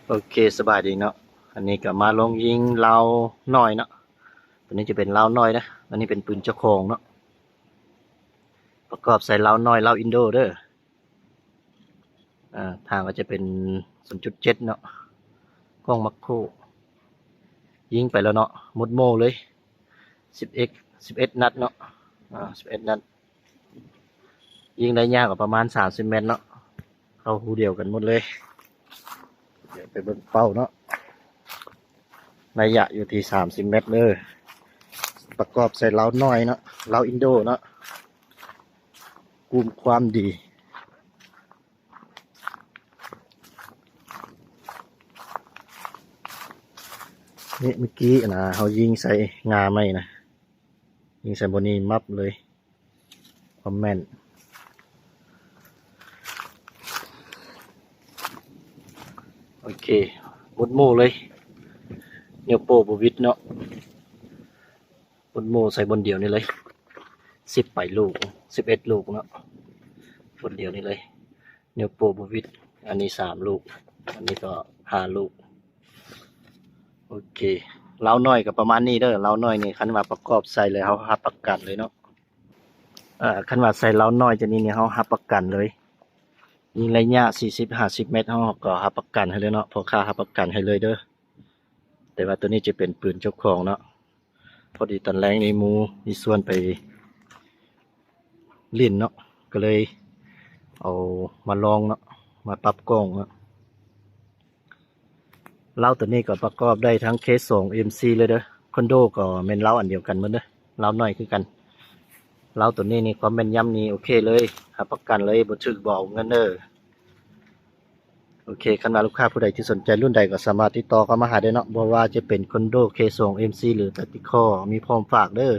ໂອເຄ ສະບາຍດີເນາະ. ອັນນີ້ກໍມາລອງຍິງເລົານ້ອຍເນາະ. ຕົວນີ້ຈະເປັນເລົານ້ອຍນະ, ອັນນີ້ເປັນປືນເຈົ້າຂອງເນາະ. ປະກອບໃສ່ເລົານ້ອຍ ເລົາອິນໂດເດີ. ອ່າ ທາງກໍຈະເປັນ ສູນຈຸດເຈັດເນາະ, ກ້ອງມາໂຄ. ຍິງໄປແລ້ວເນາະ, ໝົດໂມ່ເລີຍ. ສິບເອັດ ສິບເອັດນັດເນາະ, ອ່າ ສິບເອັດນັດ. ຍິງໄລຍະກໍປະມານສາມສິບແມັດເນາະ, ເຂົ້າຮູດຽວກັນໝົດເລີຍ. ດຽວໄປເບິ່ງເປົ້າເນາະ, ໄລຍະຢູ່ທີ່ສາມສິບແມັດເດີ. ປະກອບໃສ່ເລົານ້ອຍເນາະ, ເລົາອິນໂດເນາະ, ກຸ່ມຄວາມດີ. ນີ້ເມື່ອກີ້ນະ ເຮົາຍິງໃສ່ງ່າໄມ້ນະ, ຍິງໃສ່ບ່ອນນີ້ມັບເລີຍ, ຄວາມແມ່ນ. ໂອເຄ ໝົດໂມ່ເລີຍ, ນິ້ວໂປ້ບໍ່ຫວິດເນາະ. ໝົດໂມ່ໃສ່ບ່ອນດຽວນີ້ເລີຍ, ສິບປາຍລູກ ສິບເອັດລູກເນາະ, ບ່ອນດຽວນີ້ເລີຍ, ນິ້ວໂປ້ບໍ່ຫວິດ. ອັນນີ້ສາມລູກ, ອັນນີ້ກໍຫ້າລູກ. ໂອເຄ ເລົານ້ອຍກໍປະມານນີ້ເດີ. ເລົານ້ອຍນີ້ ຄັນວ່າປະກອບໃສ່ແລ້ວ ເຮົາຮັບປະກັນເລີຍເນາະ. ເອີ ຄັນວ່າໃສ່ເລົານ້ອຍຈັ່ງນີ້ນີ້ ເຮົາຮັບປະກັນເລີຍ, ຍິງໄລຍະສີ່ສິບ ຫ້າສິບແມັດ ເຮົາກໍຮັບປະກັນໃຫ້ເລີຍເນາະ, ພໍ່ຄ້າຮັບປະກັນໃຫ້ເລີຍເດີ. ແຕ່ວ່າຕົວນີ້ຈະເປັນປືນເຈົ້າຂອງເນາະ. ພໍດີຕອນແລງນີ້ໝູ່ມີຊວນໄປຫຼິ້ນເນາະ, ກໍເລີຍເອົາມາລອງເນາະ, ມາປັບກ້ອງເນາະ. ເລົາຕົວນີ້ກໍປະກອບໄດ້ທັງເຄສອງ ເອັມສີ່ເລີຍເດີ. ຄອນໂດກໍແມ່ນເລົາອັນດຽວກັນໝົດເດີ, ເລົານ້ອຍຄືກັນ. ເລົາຕົວນີ້ນີ້ຄວາມແມ່ນຍຳນີ້ໂອເຄເລີຍ, ຮັບປະກັນເລີຍ, ບໍ່ຖືກບໍ່ເອົາເງິນເດີ. ໂອເຄ ຄັນວ່າລູກຄ້າຜູ້ໃດທີ່ສົນໃຈລຸ້ນໃດກໍສາມາດຕິດຕໍ່ເຂົ້າມາຫາໄດ້ເນາະ, ບໍ່ວ່າຈະເປັນຄອນໂດ ເຄສອງ ເອັມສີ່ ຫຼື ແທັກຕິຄໍ ມີພ້ອມຝາກເດີ.